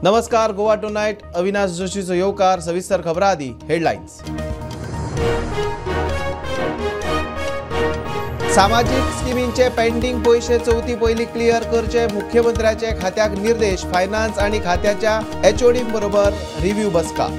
नमस्कार, गोवा टुनायट अविनाश जोशीचो येवकार. सविस्तर खबरां आदी हेडलायन्स. सामाजीक स्किमींचे पेंडिंग पयशे चवथी पयलीं क्लियर करचे, मुख्यमंत्र्याचे खात्याक निर्देश. फायनान्स आनी खात्याच्या एचओडी बरोबर रिव्ह्यू बसका.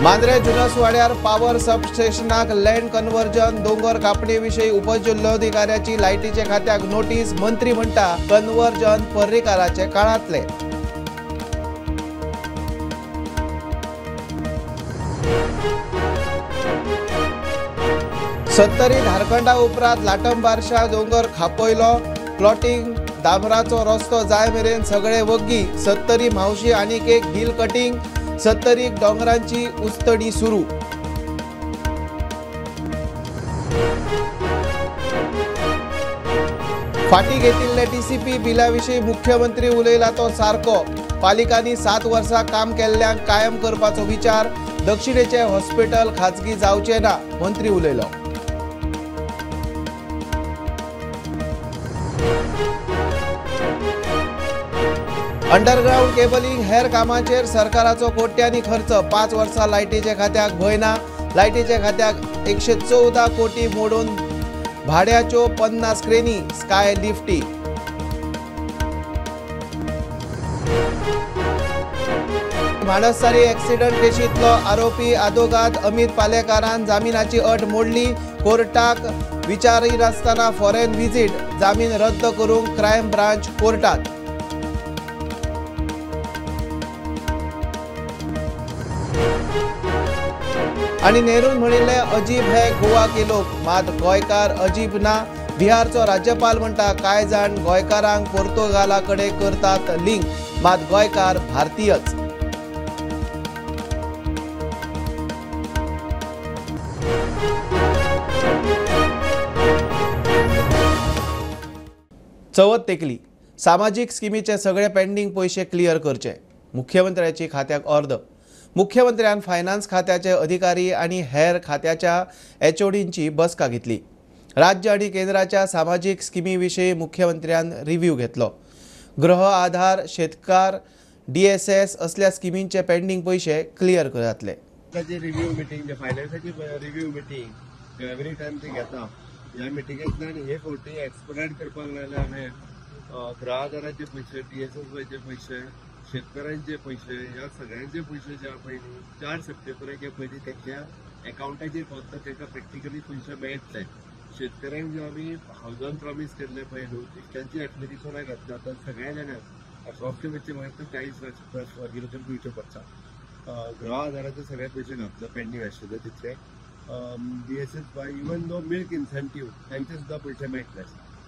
मांद्रे जुनसवाड्यार पावर सबस्टेशनाक लँड कन्वर्जन, दोंगर कापणे विशीं उपजिल्होधिकाऱ्याची लायटीचे खात्याक नोटीस. मंत्री म्हणटा कन्वर्जन पर्रीकाराचे काळांतले. सत्तरी धारखंडा उपरांत लाटंबारशा दोंगर खापयलो, प्लॉटिंग डांबराचो रस्तो जाय मेरेन सगळे वग्गी. सत्तरी म्हावशी आनीक एक हिल कटिंग, सत्तरीक दोंगरांची उस्तणी सुरू. फाटी घेतिल्ले टीसीपी बिला विशीं मुख्यमंत्री उलयला तो सारको. पालिकांनी 7 वर्सां काम केल्ल्यांक कायम करपाचो विचार. दक्षिणेचे हॉस्पिटल खाजगी जावचे ना, मंत्री उलयलो. अंडरग्राउंड केबलिंग हेर कामांचेर सरकाराचो कोट्यांनी खर्च. 5 वर्सां लायटीच्या खात्याक भंय ना. लायटीच्या खात्याक 114 कोटी मोडून भाड्याच्यो 50 क्रेनी, स्काय लिफ्टी. म्हाणससारी एक्सिडंट केशींतलो आरोपी आदोगाद अमित पालेकारान जामिनाची अट मोडली. कोर्टाक विचारिनासतना फॉरेन व्हिजीट, जामीन रद्द करूंक क्रायम ब्रांच कोर्टात. आनी नेरून म्हणिल्लें अजीब हे गोवा के लोक, मात गोंयकार अजीब ना. बिहारचो राज्यपाल म्हणटा कांय जाण गोंयकारांक पोर्तुगाला कडेन करतात लिंक, मात गोंयकार भारतीयच. चवथ तेकली, सामाजीक स्किमीचे सगळे पेंडिंग पयशे क्लियर करचे, मुख्यमंत्र्याची खात्याक ऑर्द. मुख्यमंत्र्यान फायनान्स खात्याचे अधिकारी आनी हेर खात्याच्या एचओडींची बसका घेतली. राज्य आनी केंद्राच्या सामाजीक स्किमी विशीं मुख्यमंत्र्यान रिव्ह्यू घेतलो. गृह आधार, शेतकार, डीएसएस असल्या स्किमींचे पेंडिंग पयशे क्लियर जातले. रिव्ह्यू मिटींग, फायनान्साची रिव्ह्यू मिटींग एवरी टायम ते घेता. ह्या मिटिंगेंतल्यान हे फावटी एक्सपिडायट करपाक लागले हांवें गृह आधाराचे पयशे, डीएसएस पयशे, शेतकऱ्यांचे पयशे, ह्या सगळ्यांचे पयशे जे पळय न्ही 4 सप्टेंबराच्या पयलीं तेंच्या एकावंटाचेर पावता, तांकां प्रॅक्टिकली पयशे मेळटले. शेतकऱ्यांक जे आमी हावजन प्रॉमीस केल्ले पळय न्हू तांची एप्लिकेशनां घातल्या. आतां सगळ्या जाणांक अप्रॉक्सिमेटली म्हाका 40 लाख प्लस वर्गीचे दिवचे पडटा. गृह आधाराचे सगळे पयशे घातले पेंडींग आशिल्ले तितले. DSS by even though milk incentive तांचे सुद्दां पयशे मेळटले.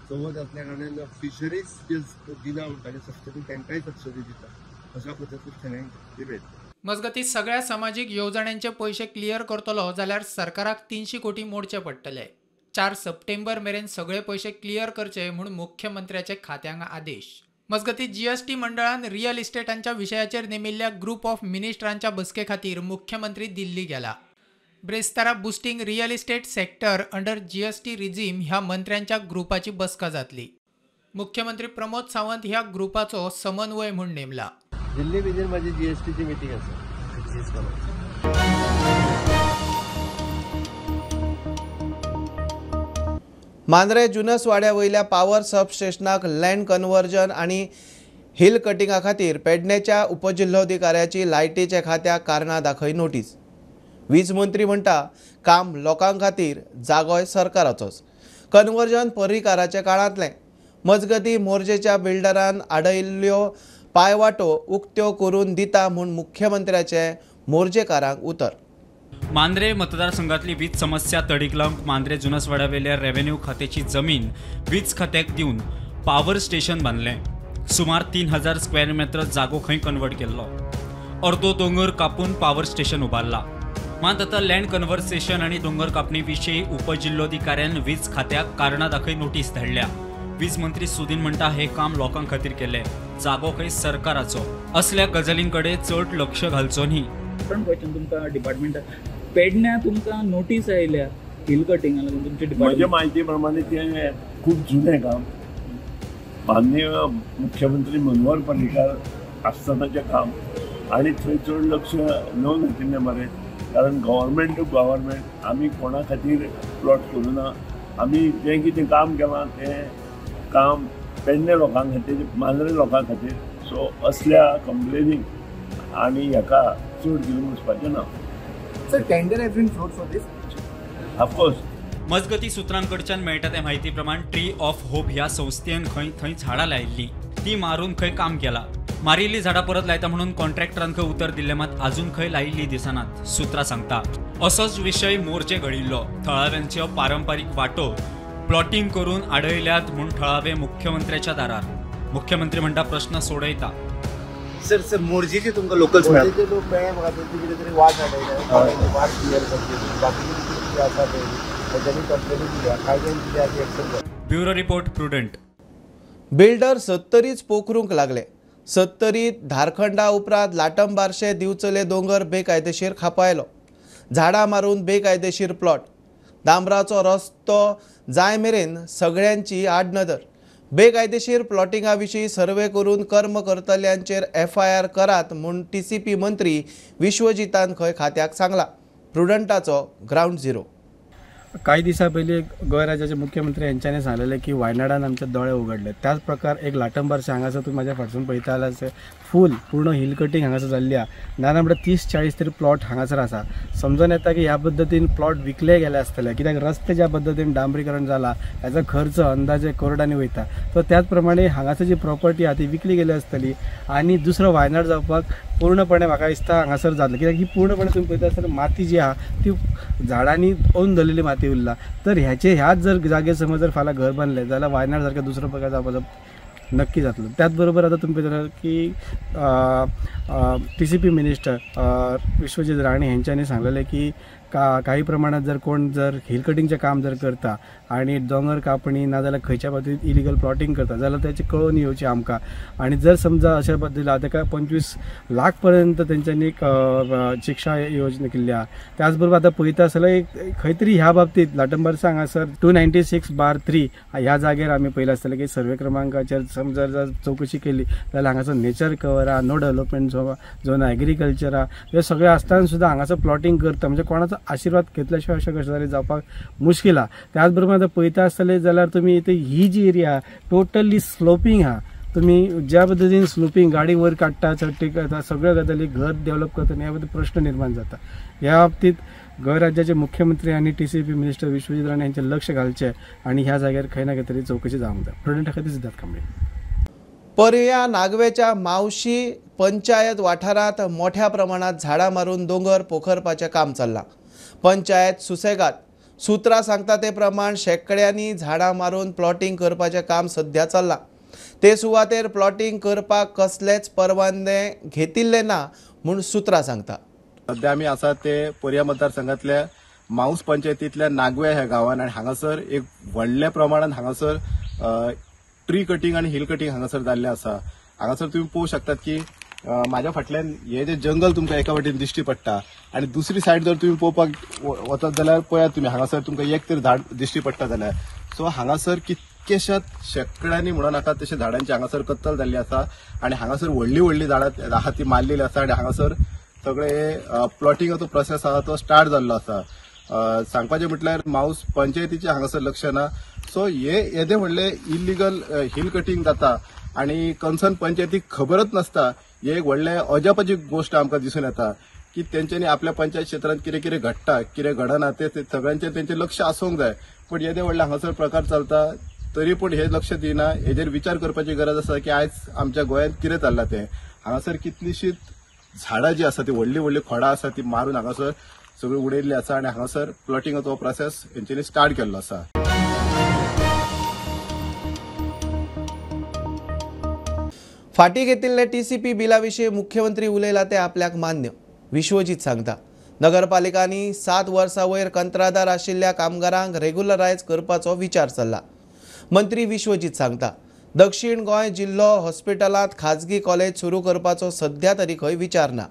चवथ असल्या कारणान फिशरीज जे दिना म्हणटाले सबसिडी, तांकांय सबसिडी दिता. अशा पद्दतीन सगळ्यांक मेळटले. मजगतीं सगळ्या समाजीक येवजण्यांचे पयशे क्लियर करतलो जाल्यार सरकाराक 300 कोटी मोडचे पडटले. 4 सप्टेंबर मेरेन सगळे पयशे क्लियर करचे म्हूण मुख्यमंत्र्याचे खात्यांक आदेश. मजगतीं जीएसटी मंडळान रियल इस्टेटांच्या विशयाचेर नेमिल्ल्या ग्रुप ऑफ मिनिस्टरांच्या बसके खातीर मुख्यमंत्री दिल्ली गेला. ब्रेस्तारा boosting real estate sector under GST regime ह्या मंत्र्यांच्या ग्रुपाची बसका जातली. मुख्यमंत्री प्रमोद सावंत ह्या ग्रुपाचो समन्वय म्हूण नेमला. दिल्ली भितर माझी जीएसटीची मिटींग आसा. मांद्रे जुनसवाड्या वयल्या पावर सबस्टेशनाक लँड कन्वर्जन आनी हिल कटिंगा खातीर पेडणेच्या उपजिल्होधिकाऱ्याची लायटीच्या खात्याक कारणां दाखय नोटीस. वीज मंत्री म्हणटा काम लोकां खातीर, जागोय सरकाराचोच. कन्वर्जन पर्रीकाराच्या काळांतलें. मजगतीं मोरजेच्या बिल्डरान आडयल्ल्यो पांयवाटो उक्त्यो करून दिता म्हूण मुख्यमंत्र्याचे मोरजेकारांक उतर. मांद्रे मतदारसंघातली वीज समस्या तडीक लावंक मांद्रे जुनसवाड्यावेल्या रेव्हेन्यू खात्याची जमीन वीज खात्याक दिवन पावर स्टेशन बांदलें. सुमार 3000 स्क्वेअर मीटर जागो खंय कन्वर्ट केल्लो. अर्दो दोंगर कापून पावर स्टेशन उबारला. मात आतां लँड कन्वर्सेशन आनी दोंगर कापणी विशीं उपजिल्होधिकाऱ्यान वीज खात्याक कारणां दाखय नोटीस धाडल्या. वीज मंत्री सुदीन म्हणटा हे काम लोकां खातीर केलें, जागो खंय सरकाराचो. असल्या गजालीं कडेन चड लक्ष घालचो न्ही. क्वेश्चन तुमकां डिपार्टमेंटाक पेडण्या तुमकां नोटीस आयल्या हिल कटिंगा लागून तुमचे म्हजे म्हायती प्रमाणे तें खूब जुनें काम, माननीय मुख्यमंत्री मनोहर पर्रीकार आसतनाचें काम आनी थंय चड लक्ष न नाशिल्लें बरें, कारण गव्हर्मेंट टू गव्हर्मेंट आमी कोणा खातीर प्लॉट करूं ना. आमी जें कितें काम केलां तें काम पेडणे लोकां खातीर, मांद्रे लोकां खातीर. सो असल्या कंप्लेनींक आनी हेका चड घेवन वचपाचें ना. Sir, tender has been float for this? Of course. मजगती सूत्रांकडच्यान मेळटा ते म्हायती प्रमाण ट्री ऑफ होप ह्या संस्थेन खंय थंय झाडां लायिल्लीं, ती मारून खंय काम केलां. मारिल्लीं झाडां परत लायता म्हणून कॉन्ट्रॅक्टरान खंय उतर दिल्लें, मात आजून खंय लायिल्लीं दिसनात, सूत्रां सांगता. असोच विशय मोर्चे घडिल्लो. थळाव्यांच्यो पारंपारीक वाटो प्लॉटिंग करून आडयल्यात म्हूण थळावे मुख्यमंत्र्याच्या दारार. मुख्यमंत्री म्हणटा प्रश्न सोडयता. सर सर मोर्जीचे तुमकां लोकल्स मेळ्ळे? लोक मेळ्ळे म्हाका, तेंची कितें तरी वाट आडयल्या, वाट क्लियर करची, बाकीचे कितें आसा पळय तेंच्यांनी कंप्लेनी दिल्या, कांय जाण कितें आसा एक्शन जाय. Bureau report, Prudent. Builder सत्तरीच पोखरूंक लागले. सत्तरीत धारखंडा उपरांत लाटंबारशे दिवचले दोंगर बेकायदेशीर खापायलो. झाडां मारून बेकायदेशीर प्लॉट, डांबराचो रस्तो जाय मेरेन सगळ्यांची आडनदर. बेकायदेशीर प्लॉटिंगा विशीं सर्वे करून कर्म करतल्यांचेर एफआयआर करात म्हूण टीसीपी मंत्री विश्वजितान खंय खात्याक सांगला. प्रुडंटाचो ग्रावंड झिरो. काही दिसां पयलीं गोंय राज्याचे मुख्यमंत्री हेंच्यांनी सांगलेलें की वायनाडान आमचे दोळे उगडले. त्याच प्रकार एक लाटंबारशे हांगासर तुमी म्हाज्या फाटसून पळयता जाल्यार फूल पूर्ण हिल कटिंग हांगासर जाल्ली आहा. ना ना म्हणल्यार 30-40 तरी प्लॉट हांगासर आसा. समजून येता की ह्या पद्दतीन प्लॉट विकले गेले आसतले, कित्याक रस्ते ज्या पद्दतीन डांबरीकरण जाला हेजो खर्च अंदाजे करोडांनी वयता. सो त्याच प्रमाणे हांगासर जी प्रॉपर्टी आहा ती विकली गेली आसतली आनी दुसरो वायनाड जावपाक पूर्णपणे म्हाका दिसता हांगासर जातलें, कित्याक ही पूर्णपणे तुमी पळयता आसतना माती जी आहा ती झाडांनी ओन धरलेली माती उरला. तर ह्याचे ह्याच जर जागेर समज जर फाल्यां घर बांदलें जाल्यार वायनाड सारकें दुसरो प्रकार जावपाचो नक्की जातलो. त्याच बरोबर आतां तुमी पळयता की टीसीपी मिनिस्टर विश्वजीत राणे हेंच्यांनी सांगलेलें की काही प्रमाणात जर कोण जर हिल कटिंगचें काम जर करता आनी दोंगर कापणी ना जाल्यार खंयच्या पद्दतीन इलिगल प्लॉटिंग करता जाल्यार तेची कळोवन येवची आमकां. आनी जर समजा अशा पद्दतीन ताका 25 लाख पर्यंत तेंच्यांनी शिक्षा योजना केल्ली आहा. त्याच बरोबर आतां पळयता आसल्यार एक खंय तरी ह्या बाबतींत लाटंबारसा हांगासर 296/3 ह्या जाग्यार आमी पळयलें आसतलें की सर्वे क्रमांकाचेर समजा जर चवकशी केली जाल्यार हांगासर नेचर कवर आहा, नो डेवलपमेंट झोन, एग्रीकल्चर आहा, हे सगळें आसतना सुद्दां हांगासर प्लॉटिंग करता म्हणजे कोणाचो आशिर्वाद घेतल्या शिवाय अशा गजाली जावपाक मुश्कील आहा. त्याच बरोबर आतां पळयता आसतले जाल्यार तुमी इथे ही जी एरिया आहा टोटली स्लोपींग आहा. तुमी ज्या पद्दतीन स्लोपींग गाडी वयर काडटा, चडटी करता, सगळ्यो गजाली घर डेवलप करता, ह्या बद्दल प्रश्न निर्माण जाता. ह्या बाबतींत गोंय राज्याचे मुख्यमंत्री आनी टीसीपी मिनिस्टर विश्वजीत राणे हांचें लक्ष घालचें आनी ह्या जाग्यार खंय ना खंय तरी चवकशी जावंक जाय. प्रुडंटा खातीर सिद्धार्थ कांबळे. पर्या नागवेच्या मावशी पंचायत वाठारांत मोठ्या प्रमाणात झाडां मारून दोंगर पोखरपाचें काम चल्लां. पंचायत सुसेगात सूत्रां सांगता ते प्रमाण शेंकड्यांनी झाडां मारून प्लॉटिंग करपाचें काम सध्या चल्लां. ते सुवातेर प्लॉटिंग करपाक कसलेच परवाने घेतिल्ले ना म्हूण सूत्रां सांगता. सध्या आमी आसा ते पर्या मतदारसंघातल्या माऊस पंचायतींतल्या नागवे ह्या गांवान आनी हांगासर एक व्हडल्या प्रमाणान हांगासर ट्री कटिंग आनी हिल कटिंग हांगासर जाल्लें आसा. हांगासर तुमी पळोवंक शकतात की म्हाज्या फाटल्यान हे जे जंगल तुमकां एका वटेन दिश्टी पडटा आनी दुसरी सायड जर तुमी पळोवपाक वचत जाल्यार पळयात तुमी हांगासर तुमकां एक तरी झाड दिश्टी पडटा जाल्यार. सो हांगासर कितकेशात शेंकड्यांनी म्हणून नाका तशे झाडांची हांगासर कत्तल जाल्ली आसा आनी हांगासर व्हडली व्हडली झाडां आहा ती मारलेली आसा आनी हांगासर सगळे प्लॉटिंगाचो प्रोसेस आहा तो स्टार्ट जाल्लो आसा. सांगपाचें म्हटल्यार माऊस पंचायतीचें हांगासर लक्ष ना. सो हे येदे व्हडले इलिगल हिल कटिंग जाता आनी कन्सर्न पंचायतीक खबरच नासता. हे एक व्हडले अजापाची गोश्ट आमकां दिसून येता की तेंच्यांनी आपल्या पंचायत क्षेत्रांत कितें कितें घडटा कितें घडना ते सगळ्यांचें तेंचें लक्ष आसूंक जाय. पूण येदे व्हडले हांगासर प्रकार चलता तरी पूण हे लक्ष दिना. हेजेर विचार करपाची गरज आसा की आयज आमच्या गोंयांत कितें चल्लां तें. हांगासर कितलीशीच झाडां जी आसा ती व्हडली व्हडली खोडां आसा ती मारून हांगासर सगळी उडयल्ली आसा आनी हांगासर प्लॉटिंगाचो प्रोसेस हेंच्यांनी स्टार्ट केल्लो आसा. फाटी घेतिल्ले टीसीपी बिला विशीं मुख्यमंत्री उलयला ते आपल्याक मान्य, विश्वजीत सांगता. नगरपालिकांनी 7 वर्सां वयर कंत्राटदार आशिल्ल्या कामगारांक रेग्युलरायज करपाचो विचार चल्ला. मंत्री विश्वजीत सांगता, दक्षिण गोंय जिल्लो हॉस्पिटलांत खाजगी कॉलेज सुरू करपाचो सध्या तरी खंय विचार ना.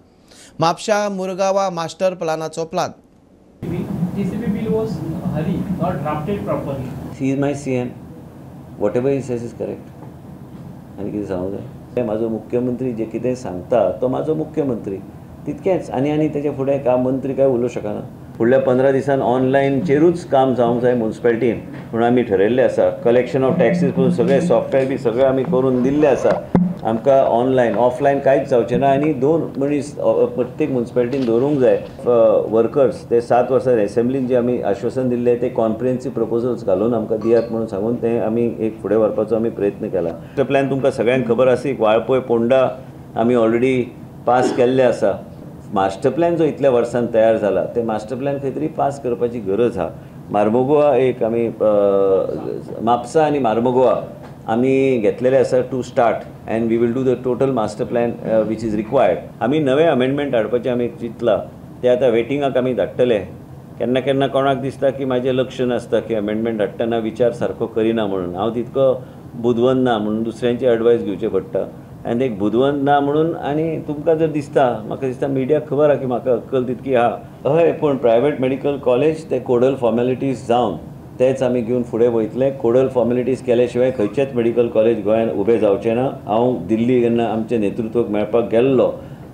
म्हापशा मुरगांवा मास्टर प्लानाचो plan. TCP bill was hurry, not drafted properly. He is my CM. Whatever he says is correct. आनी कितें सांगूंक जाय? म्हाजो मुख्यमंत्री जे कितें सांगता तो म्हाजो मुख्यमंत्री तितकेंच. आनी आनी तेच्या फुडें काय मंत्री काय उलोवंक शकना. फुडल्या 15 दिसान ऑनलायनचेरूच काम जावंक जाय म्युनिसिपालिटीन म्हणून आमी ठरयल्लें आसा. कलेक्शन ऑफ टॅक्सीस पसून सगळें सॉफ्टवेअर बी सगळें आमी करून दिल्लें आसा. आमकां ऑनलायन ऑफलायन कांयच जावचें ना. आनी 2 मनीस प्रत्येक म्युनिसिपालिटीन दवरूंक जाय वर्कर्स. ते 7 वर्सां एसेंब्लीन जे आमी आश्वासन दिल्लें ते कॉम्प्रिहेन्सीव प्रपोजल्स घालून आमकां दियात म्हणून सांगून ते आमी एक फुडें व्हरपाचो आमी प्रयत्न केला. मास्टर प्लॅन तुमकां सगळ्यांक खबर आसा. वाळपय पोंडा आमी ऑलरेडी पास केल्ले आसा. मास्टर प्लॅन जो इतल्या वर्सान तयार जाला ते मास्टर प्लॅन खंय तरी पास करपाची गरज आसा. मार्मगोवा एक आमी म्हापसा आनी मार्मगोवा आमी घेतलेले आसा to start and we will do the total master plan which is required. आमी नवे अमेंडमेंट हाडपाचें आमी चिंतलां ते आतां वेटिंगाक आमी धाडटले. केन्ना केन्ना कोणाक दिसता की म्हाजें लक्ष नासता की अमेंडमेंट हाडटना विचार सारको करिना म्हणून. हांव तितको बुदवंत ना म्हणून दुसऱ्यांची एडवायस घेवचें पडटा. आनी एक बुदवंत ना म्हणून आनी तुमकां जर दिसता, म्हाका दिसता मिडियाक खबर आहा की म्हाका अक्कल तितकी आहा. हय, पूण प्रायवेट मेडिकल कॉलेज ते कोडल फॉर्मेलिटीज जावन तेच आमी घेवन फुडें वयतले. कोडल फॉर्मेलिटीज केले शिवाय खंयचेच मेडिकल कॉलेज गोंयांत उबें जावचें ना. हांव दिल्ली जेन्ना आमचें नेतृत्वाक मेळपाक गेल्लो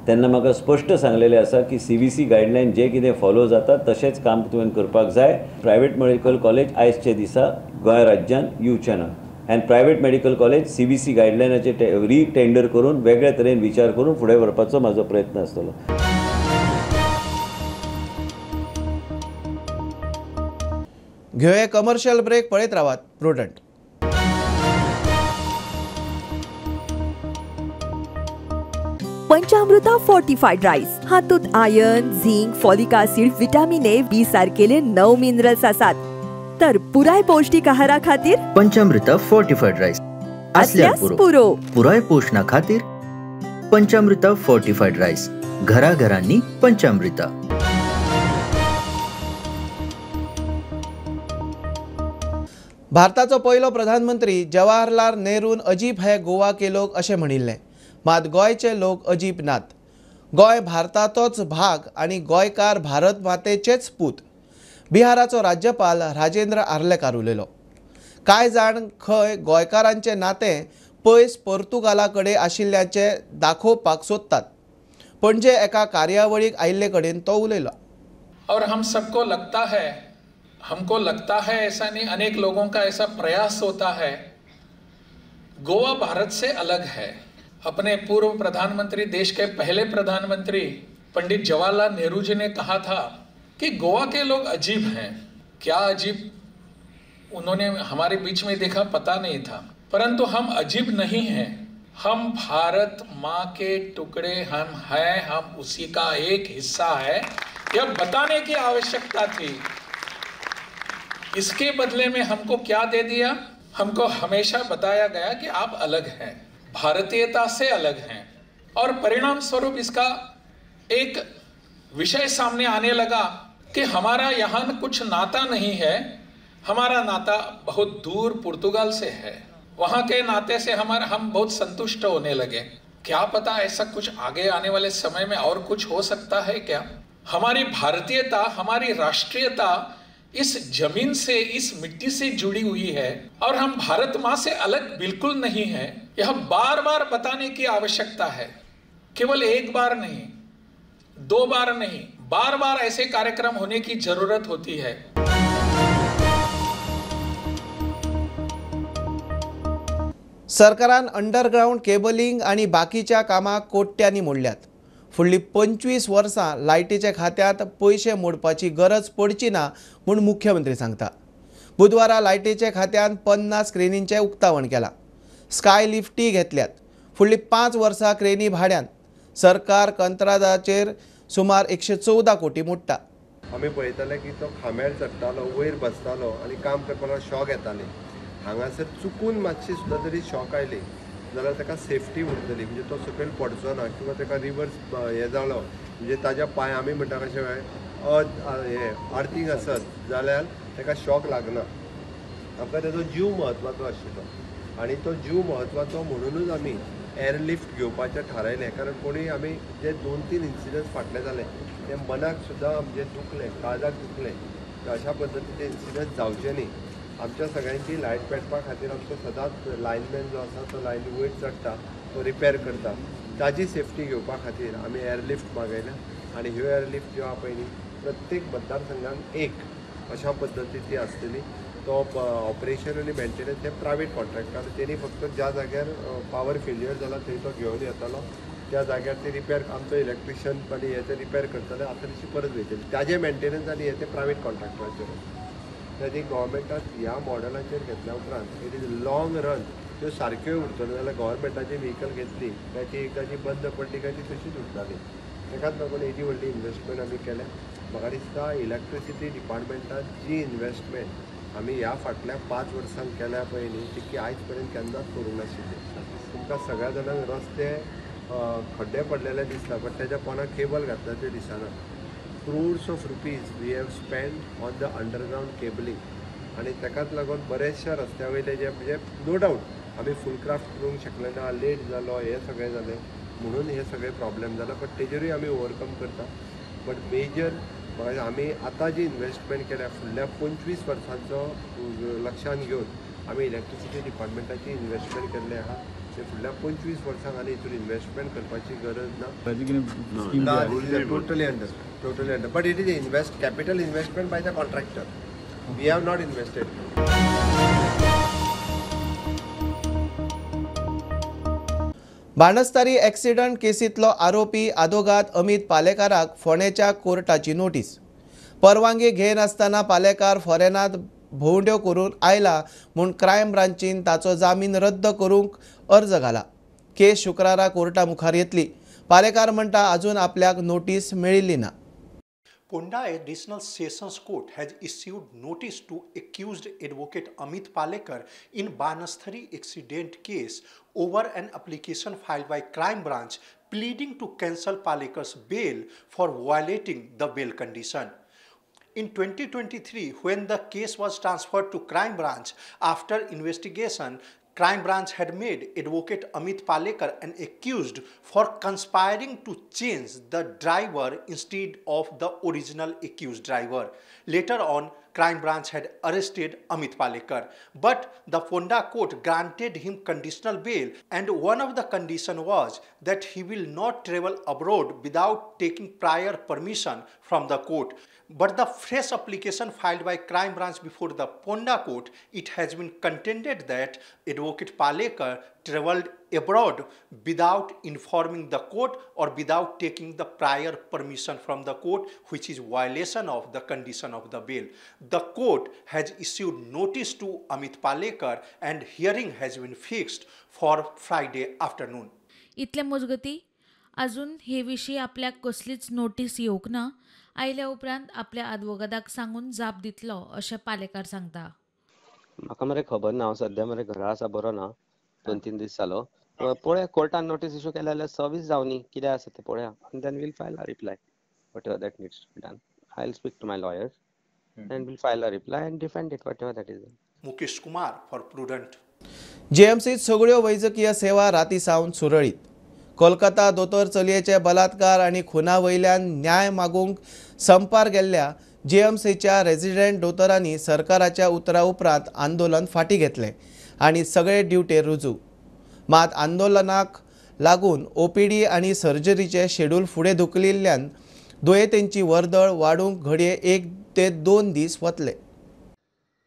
तेन्ना म्हाका स्पश्ट सांगलेलें आसा की CVC guideline जे कितें फॉलो जाता तशेंच काम तुवें करपाक जाय. प्रायवेट मेडिकल कॉलेज आयजच्या दिसा गोंय राज्यांत येवचें ना. आनी प्रायवेट मेडिकल कॉलेज CVC गायडलायनाचे रिटेंडर करून वेगळे तरेन विचार करून फुडें व्हरपाचो म्हाजो प्रयत्न आसतलो. घेवया कमर्शियल ब्रेक. पळयत रावात प्रुडंट. पंचामृता फोर्टिफाईड राईस हातूंत iron, zinc, folic acid, vitamin A, B सारकेले 9 मिनरल्स आसात. तर पुराय पौष्टिक आहारा खातीर पंचामृता फोर्टिफाईड राईस आसल्यार पुरो. पुराय पोषणा खातीर पंचामृता फोर्टिफाईड राईस घराघरांनी पंचामृता. भारताचो पयलो प्रधानमंत्री जवाहरलाल नेरून अजीब हे गोवा के लोक अशें म्हणिल्लें. मात गोंयचे लोक अजीब नात. गोंय भारताचोच भाग आनी गोंयकार भारत मातेचेच पूत. बिहाराचो राज्यपाल राजेंद्र आर्लेकार उलयलो. कांय जाण खंय गोंयकारांचें नातें पयस पोर्तुगाला कडेन आशिल्ल्याचें दाखोवपाक सोदतात. पणजे एका कार्यावळीक आयिल्ले कडेन तो उलयलो. और हम सबको लगता है, हमको लगता है ऐसा नहीं, अनेक लोगों का ऐसा प्रयास होता है, गोवा भारत से अलग है। अपने पूर्व प्रधानमंत्री, देश के पहले प्रधानमंत्री पंडित जवाहरलाल नेहरू जी ने कहा था कि गोवा के लोग अजीब हैं। क्या अजीब उन्होंने हमारे बीच में देखा पता नहीं था, परंतु हम अजीब नहीं हैं। हम भारत माँ के टुकड़े हम हैं, हम उसी का एक हिस्सा है, यह बताने की आवश्यकता थी। इसके बदले में हमको क्या दे दिया? हमको हमेशा बताया गया कि आप अलग हैं, भारतीयता से अलग हैं। और परिणाम स्वरूप इसका एक विषय सामने आने लगा कि हमारा यहाँ कुछ नाता नहीं है, हमारा नाता बहुत दूर पुर्तगाल से है, वहाँ के नाते से हमारा हम बहुत संतुष्ट होने लगे। क्या पता ऐसा कुछ आगे आने वाले समय में और कुछ हो सकता है क्या? हमारी भारतीयता, हमारी राष्ट्रीयता इस जमीन से, इस मिट्टी से जुड़ी हुई है और हम भारत माँ से अलग बिल्कुल नहीं है। यह बार बार बताने की आवश्यकता है, केवल एक बार नहीं, दो बार नहीं, बार बार ऐसे कार्यक्रम होने की जरूरत होती है। सरकारान अंडरग्राउंड केबलिंग आनी बाकीच्या कामाक कोट्यांनी मोडल्यात. फुडली 25 वर्सां लायटीच्या खात्यांत पयशे मोडपाची गरज पडची ना म्हूण मुख्यमंत्री सांगता. बुधवारा लायटीच्या खात्यांत 50 क्रेनींचें उक्तावण केलां. स्काय लिफ्टी घेतल्यात. फुडली 5 वर्सां क्रेनी भाड्यान. सरकार कंत्राटाचेर सुमार 114 कोटी मोडटा. आमी पळयताले की तो खांब्यार चडटालो, वयर बसतालो आनी काम करपाक शॉक येताले. हांगासर चुकून मातशी सुद्दां जरी शॉक आयली जाल्यार ताका सेफ्टी उरतली, म्हणजे तो सकयल पडचो ना किंवा ताका रिवर्स हें जालो म्हणजे ताज्या पांय आमी म्हणटा कशें हे आर्थिंग आसत जाल्यार ताका शॉक लागना. आमकां ताजो जीव म्हत्वाचो आशिल्लो आनी तो जीव म्हत्वाचो म्हणुनूच आमी एअरलिफ्ट घेवपाचें थारायलें. कारण कोणी आमी जे 2-3 इन्सिडंट्स फाटले जाले ते मनाक सुद्दां आमचें दुखलें, काळजाक दुखलें. अशा पद्दतीचे इन्सिडंट जावचे न्ही. आमच्या सगळ्यांची लायट पेटपा खातीर आमचो सदांच लायनमॅन जो आसा तो लायनी वयर चडटा, तो रिपेर करता. ताजी सेफ्टी घेवपा खातीर आमी एअरलिफ्ट मागयल्या आनी ह्यो एअरलिफ्ट ज्यो आहा पळय न्ही प्रत्येक मतदारसंघाक एक अशा पद्दतीन ती आसतली. तो ऑपरेशन आनी मेंटेनन्स हे प्रायवेट कॉन्ट्रॅक्टर, तेणी फक्त ज्या जाग्यार पावर फेल्युअर जाला थंय तो घेवन येतालो, त्या जाग्यार ते रिपेर आमचो इलेक्ट्रिशियन आनी हे ते रिपेर करतले, आतां तशी परत वयतली. ताजें मेंटेनन्स आनी हे ते प्रायवेट कॉन्ट्रॅक्टराचेर आसा. ताजी गव्हर्मेंटान ह्या मॉडलाचेर घेतल्या उपरांत it is long run त्यो सारक्यो उरतल्यो. जाल्यार गव्हर्मेंटाची व्हिकल घेतली काय ती एकदाची बंद पडली काय ती तशीच उरताली. ताकाच लागून एदी व्हडली इन्वेस्टमेंट आमी केल्या. म्हाका दिसता इलेक्ट्रिसिटी डिपार्टमेंटान जी इन्वेस्टमेंट आमी ह्या फाटल्या 5 वर्सांक केल्या पळय न्ही ती आयज पर्यंत केन्नाच करूंक नाशिल्ली. तुमकां सगळ्या जाणांक रस्ते खड्डे पडलेले दिसता, बट तेज्या पोंदा केबल घातला ते दिसना. Crores of rupees we have spend on the underground cabling आनी ताकाच लागून बरेचशा रस्त्या वयले जे म्हणजे नो डावट आमी फूल क्राफ्ट करूंक शकले ना, लेट जालो, हें सगळें जालें म्हणून हे सगळे प्रॉब्लेम जाला, बट तेजेरूय आमी ओवरकम करता. बट मेजर म्हाका आमी आतां जी इन्वेस्टमेंट केल्या फुडल्या 25 वर्सांचो लक्षान घेवन आमी इलेक्ट्रिसिटी डिपार्टमेंटाची इन्वेस्टमेंट केल्ले आहा. ते फुडल्या 25 वर्सांक आनी हितून इन्वेस्टमेंट करपाची गरज ना. Totally under, totally under. But it is invest capital investment by the contractor, we have not invested. Banastari accident केसींतलो आरोपी आदोगाद अमित पालेकाराक फोंडेच्या कोर्टाची नोटीस. परवानगी घेनासतना पालेकार फॉरेनांत भोंवड्यो करून आयला म्हूण क्रायम ब्रांचीन ताचो जामीन रद्द करूंक अर्ज घाला. केस शुक्रारा कोर्टा मुखार येतली. पालेकार म्हणटा अजून आपल्याक नोटीस मेळिल्ली ना. Ponda Additional Sessions Court has issued notice to accused advocate Amit Palekar in Banasthali accident case over an application filed by Crime Branch pleading to cancel Palekar's bail for violating the bail condition. In 2023, when the case was transferred to Crime Branch after investigation, Crime Branch had made advocate Amit Palekar an accused for conspiring to change the driver instead of the original accused driver. Later on, Crime Branch had arrested Amit Palekar, but the Ponda court granted him conditional bail, and one of the conditions was that he will not travel abroad without taking prior permission from the court. But the fresh application filed by Crime Branch before the Ponda court, it has been contended that advocate Palekar travelled abroad without informing the court or without taking the prior permission from the court, which is violation of the condition of the bail. The court has issued notice to Amit Palekar and hearing has been fixed for Friday afternoon. इतले मजगती अजून हे विशीं आपल्याक कसलीच notice येवंक ना. आयल्या उपरांत आपल्या आदवोगादाक सांगून जाप दितलो अशें पालेकार सांगता. म्हाका मरे खबर ना, हांव सद्या मरे घरा आसा, बरो ना, 2-3 दीस जालो. पळोवया कोर्टान नोटीस इशू केल्या जाल्यार सर्वीस जावनी कितें आसा तें पळोवया, आनी then we'll file a reply whatever that needs to be done. I will speak to my lawyers and we'll file a reply and defend it whatever that is. Mukesh Kumar for Prudent. जीएमसीत सगळ्यो वैजकीय सेवा राती सावन सुरळीत. कोलकाता दोतोर चलयेचे बलात्कार आनी खुना वयल्यान न्याय मागूंक संपार गेल्ल्या जीएमसीच्या रेजिडेंट दोतोरांनी सरकाराच्या उतरा उपरांत आंदोलन फाटीं घेतलें आनी सगळे ड्युटेर रुजू. मात आंदोलनाक लागून ओपीडी आनी सर्जरीचे शेड्यूल फुडें धुकलिल्ल्यान दुयेंतींची वर्दळ वाडूंक घडये 1 ते 2 दीस वतले.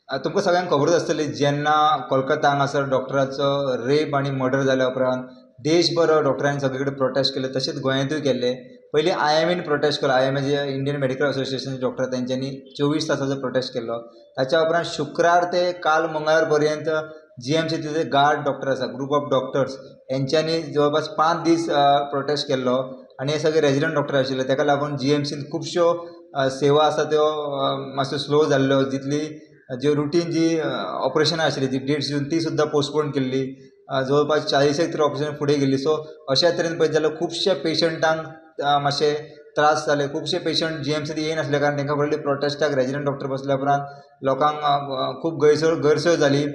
तुमकां सगळ्यांक खबरूच आसतली, जेन्ना कोलकाता हांगासर डॉक्टराचो रेप आनी मर्डर जाल्या उपरांत देशभर डॉक्टरांनी सगळे कडेन प्रोटेस्ट केले, तशेंच गोंयांतूय केल्ले. पयलीं आयएमएन प्रोटेस्ट केलो, आयएमए जे इंडियन मेडिकल असोसिएशन डॉक्टर तेंच्यांनी 24 तासाचो प्रोटेस्ट केल्लो. ताच्या उपरांत शुक्रार ते काल मंगळार पर्यंत जीएमसीचे जे गार्ड डॉक्टर आसा, ग्रुप ऑफ डॉक्टर्स, हेंच्यांनी जवळपास 5 दीस प्रोटेस्ट केल्लो आनी हे सगळे रेजिडंट डॉक्टर आशिल्ले. ताका लागून जीएमसीन खुबश्यो सेवा आसा त्यो मातश्यो स्लो जाल्ल्यो, जितली ज्यो रुटीन जी ऑपरेशनां आशिल्ली जी डेट्स दिवन ती सुद्दां पोस्टपोन केल्ली. जवळपास 40 तरी ऑपरेशन फुडें गेल्ली. सो अशा तरेन पळयत जाल्यार खुबशे पेशंटांक मातशे त्रास जाले, खुबशे पेशंट जीएमसीत येयनासले कारण तांकां पयलीं प्रोटेस्टाक रेजिडंट डॉक्टर बसल्या उपरांत लोकांक खूब गैरसोय जाली.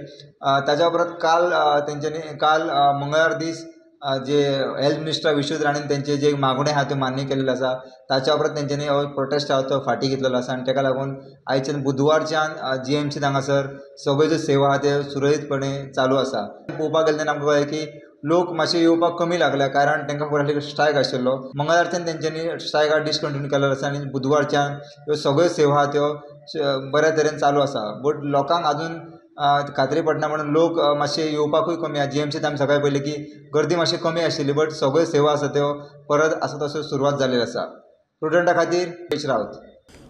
ताच्या उपरांत काल तेंच्यांनी काल मंगळार दीस जे हेल्थ मिनिस्टर विश्वजीत राणेन तेंचे जे मागण्यो आहा त्यो मान्य केल्ल्यो आसा. ताच्या उपरांत तेंच्यांनी हो प्रोटेस्ट आहा तो फाटीं घेतलेलो आसा आनी ताका लागून आयच्यान बुधवारच्यान जीएमसीत हांगासर सगळ्यो ज्यो सेवा आहा त्यो सुरळीतपणे चालू आसा. पळोवपाक गेलें तेन्ना आमकां कळ्ळें की लोक मातशे येवपाक कमी लागल्या, कारण तांकां खबर आसलें की स्ट्रायक आशिल्लो. मंगळारच्यान तेंच्यांनी स्ट्रायक डिसकंटिन्यू केल्लो आसा आनी बुधवारच्यान ह्यो सगळ्यो सेवा आहा त्यो बऱ्या तरेन चालू आसा. बट लोकांक आजून खात्री पडना म्हणून लोक मातशे येवपाकूय कमी आसा. जीएमसीत आमी सकाळीं पळयलें की गर्दी मातशी कमी आशिल्ली, बट सगळ्यो सेवा आसा त्यो परत आसा तश्यो सुरवात जाल्ली आसा. प्रुडंटा खातीर पेश रावत.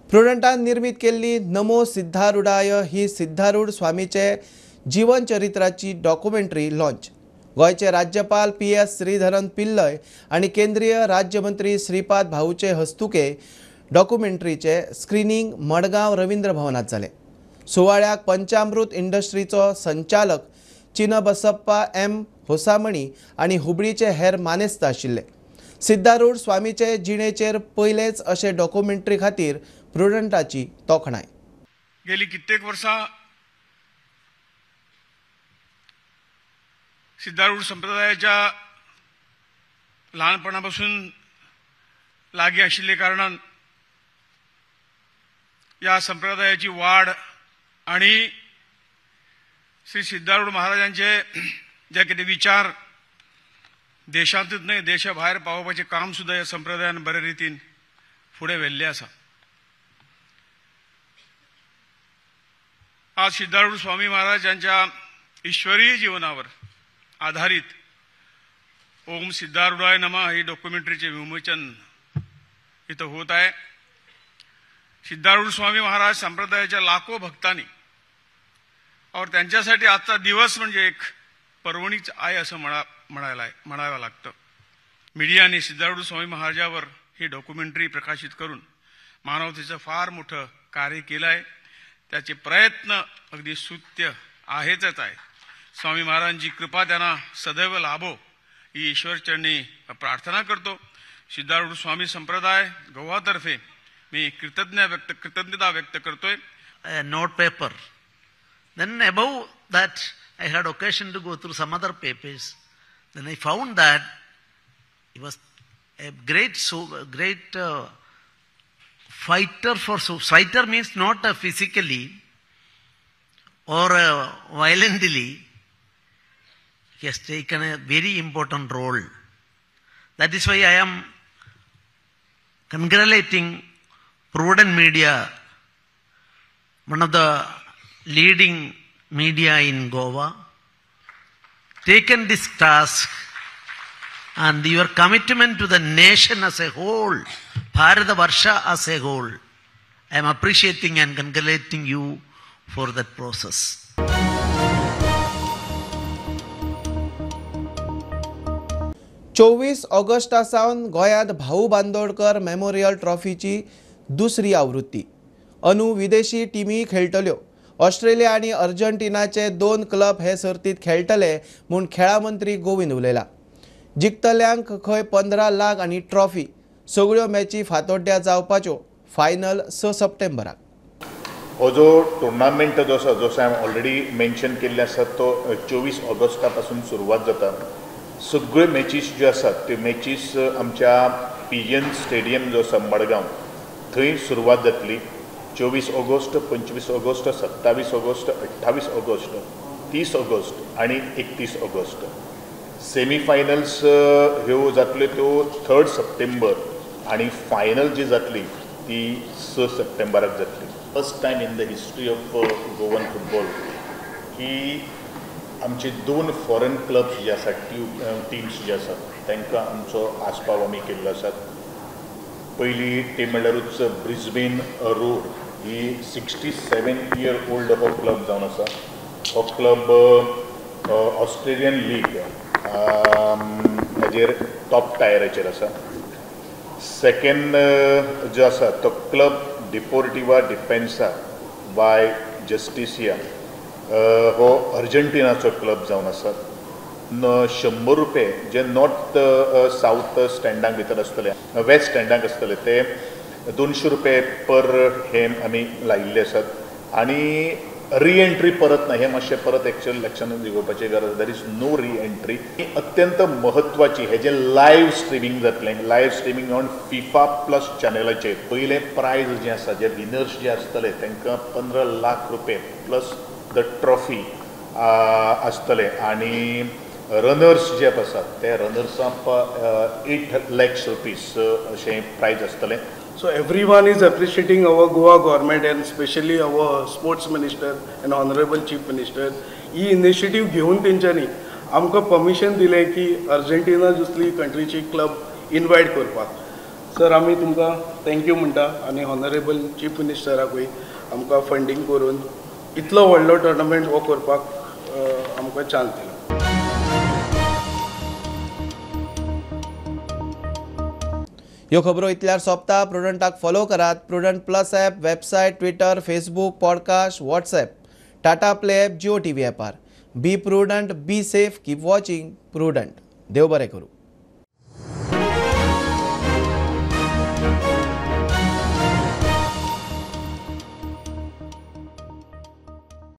प्रुडंटान निर्मीत केल्ली नमो सिद्धारूढाय ही सिद्धारूढ स्वामीचे जीवन चरित्राची डॉक्युमेंटरी लॉन्च. गोंयचे राज्यपाल PS Sreedharan Pillai आनी केंद्रीय राज्यमंत्री श्रीपाद भाऊचे हस्तुके डॉक्युमेंटरीचे स्क्रिनींग मडगांव रवींद्र भवनात जालें. सुवाळ्याक पंचामृत इंडस्ट्रीचो संचालक चिनबसप्पा एम होसामणी आनी हुबळीचे हेर मानेस्त आशिल्ले. सिद्धारूढ स्वामीचे जिणेचेर पयलेच अशे डॉक्युमेंटरी खातीर प्रुडंटाची तोखणाय. गेली कित्येक वर्सां सिद्धारूढ संप्रदायाच्या ल्हानपणापासून लागीं आशिल्ले कारणान या संप्रदायाची वाढ आणि श्री सिद्धारूढ महाराजांचे जे कितें विचार देशांतूच न्हय देशा भायर पावोवपाचें काम सुद्दां ह्या संप्रदायान बरे रितीन फुडें व्हेल्लें आसा. आज सिद्धारूढ स्वामी महाराज यांच्या ईश्वरीय जीवनावर आधारित ओम सिद्धारूढाय नमः ही डॉक्युमेंटरीचे विमोचन इथं होत आहे. सिद्धारूढ स्वामी महाराज संप्रदायाच्या लाखो भक्तांनी और त्यांच्यासाठी आजचा दिवस म्हणजे एक पर्वणीच आहे असं म्हणावं लागतं. मीडियाने सिद्धारूढ स्वामी महाराजावर ही डॉक्युमेंटरी प्रकाशित करून मानवतेचं फार मोठं कार्य केलं आहे. त्याचे प्रयत्न अगदी स्तुत्य आहेतच आहे. स्वामी महाराजांची कृपा त्यांना सदैव लाभो ही ईश्वरचरणी प्रार्थना करतो. सिद्धारूढ स्वामी संप्रदाय गोवातर्फे मी कृतज्ञता व्यक्त करतोय. Note paper. Then above that I had occasion to go through some other papers. Then I found that he was a great fighter for fighter means not physically or violently. He has taken a very important role. That is why I am congratulating Prudent Media, one of the leading media in Goa, taken this task and your commitment to the nation as a whole, Bharata Varsha as a whole. I am appreciating and congratulating you for that process. 24 Augusta सावन गोंयांत भाऊ Bandodkar memorial ट्रॉफीची दुसरी आवृत्ती. अंदू विदेशी टिमी खेळटल्यो. Australia आनी अर्जेंटिनाचे 2 club हे सर्तीत खेळटले म्हूण खेळा मंत्री गोविंद उलयला. जिखतल्यांक खंय 15 लाख आनी ट्रॉफी. सगळ्यो मॅची फातोड्ड्या जावपाच्यो. फायनल 6 सप्टेंबराक. हो जो टुर्नामेंट जो आसा, जसो हांवें ऑलरेडी मेन्शन केल्लें आसा, तो 24 ऑगस्टा पासून सुरवात जाता. सगळ्यो मॅचीस ज्यो आसात त्यो मॅचीस आमच्या पिजन स्टेडियम जो आसा मडगांव थंय सुरवात जातली. 24 August, 25 August, 27 August, 28 August, 30 August आनी 31 ऑगस्ट. सेमीफायनल्स ह्यो जातल्यो त्यो 3 सप्टेंबर आनी फायनल जी जातली ती 6 सप्टेंबराक जातली. First time in the history of Goan football की आमचे 2 फॉरेन क्लब्स जे आसात, टिम्स जे आसात तांकां आमचो आस्पाव आमी केल्लो आसा. पयली टीम म्हणल्यारूच ब्रिस्बेन रोड ही 67 इयर ओल्ड हो क्लब जावन आसा. हो क्लब ऑस्ट्रेलियन लीग हाजेर टॉप टायराचेर आसा. सेकेंड जो आसा तो क्लब डिपोर्टिवा डिफेन्सा बाय जस्टिसिया हो अर्जेंटिनाचो क्लब जावन आसा. 100 रुपये जे नॉर्थ सावथ स्टँडांक भितर आसतले, वेस्ट स्टँडांक आसतले ते 200 रुपये पर हेम आमी लायिल्ले आसात. आनी रिएंट्री परत ना, हें मातशें परत एक्चुअल लक्षांत घेवपाची गरज. There is no re-entry. अत्यंत म्हत्वाची हें जें लायव्ह स्ट्रिमींग जातलें, live streaming on FIFA plus चॅनलाचेर पयलें प्रायज जें आसा, जे विनर्स जे आसतले तांकां 15 लाख रुपये प्लस the trophy आसतले आनी रनर्स जे आसात ते रनर्साक 8 लॅक्स रुपीज अशें प्रायज आसतलें. So everyone is appreciating our Goa government and especially our sports minister and honorable chief minister. He initiative घेवन तेंच्यांनी आमकां परमिशन दिलें की अर्जेंटिना दुसरी कंट्रीची क्लब इनवायट करपाक. सर आमी तुमकां thank you म्हणटा आनी ऑनरेबल चीफ मिनिस्टराकूय आमकां फंडींग करून इतलो व्हडलो टुर्नामेंट हो करपाक आमकां चान्स दिलो. ह्यो खबरो इतल्यार सोंपता. प्रुडंटाक फॉलो करात. Prudent plus app, website, Twitter, Facebook, podcast, WhatsApp, Tata play app, Jio TV ॲपार. Be prudent, be safe, keep watching Prudent. देव बरें करूं.